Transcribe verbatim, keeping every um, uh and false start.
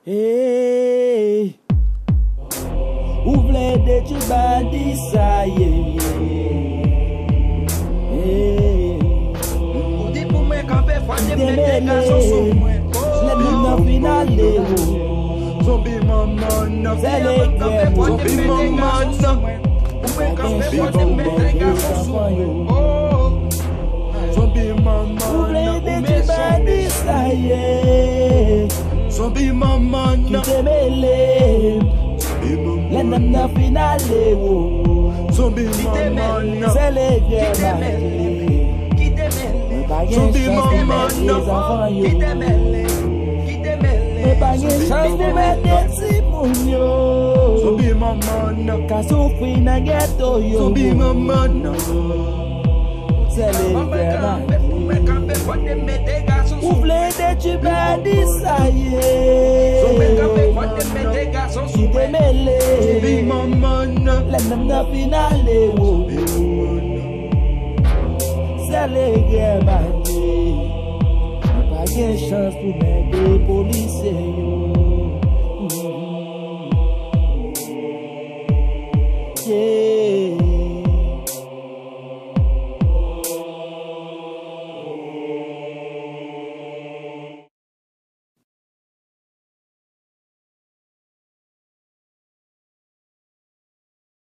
Hey. Ou vle detwi bandi sa ye. Hey. Ou di pou mwen kanpe fò te mete gason sou mwen. Lè nonm nan fin ale wo. Zonbi manman nan. Sè le gè mwen. Zonbi manman nan. Ou mwen kanpe fò te mete gason sou mwen. Zonbi manman nan. Ou vle detwi bandi sa ye. Zonbi manman nan. Kite mele. Lè nonm nan fin ale wo. Zonbi manman nan. Sè le gè mwen. Mwen pa gen chans pou mete zanfan yo. Mwen pa gen chans pou mete timoun yo. Zonbi manman nan. Ka soufri nan geto yo. Zonbi manman nan. Sè le gè mwen. Ou vle detwi bandi sa ye. Kite mele. Lè nonm nan fin ale wo. Sè le gè mwen. Mwen pa gen chans pou mete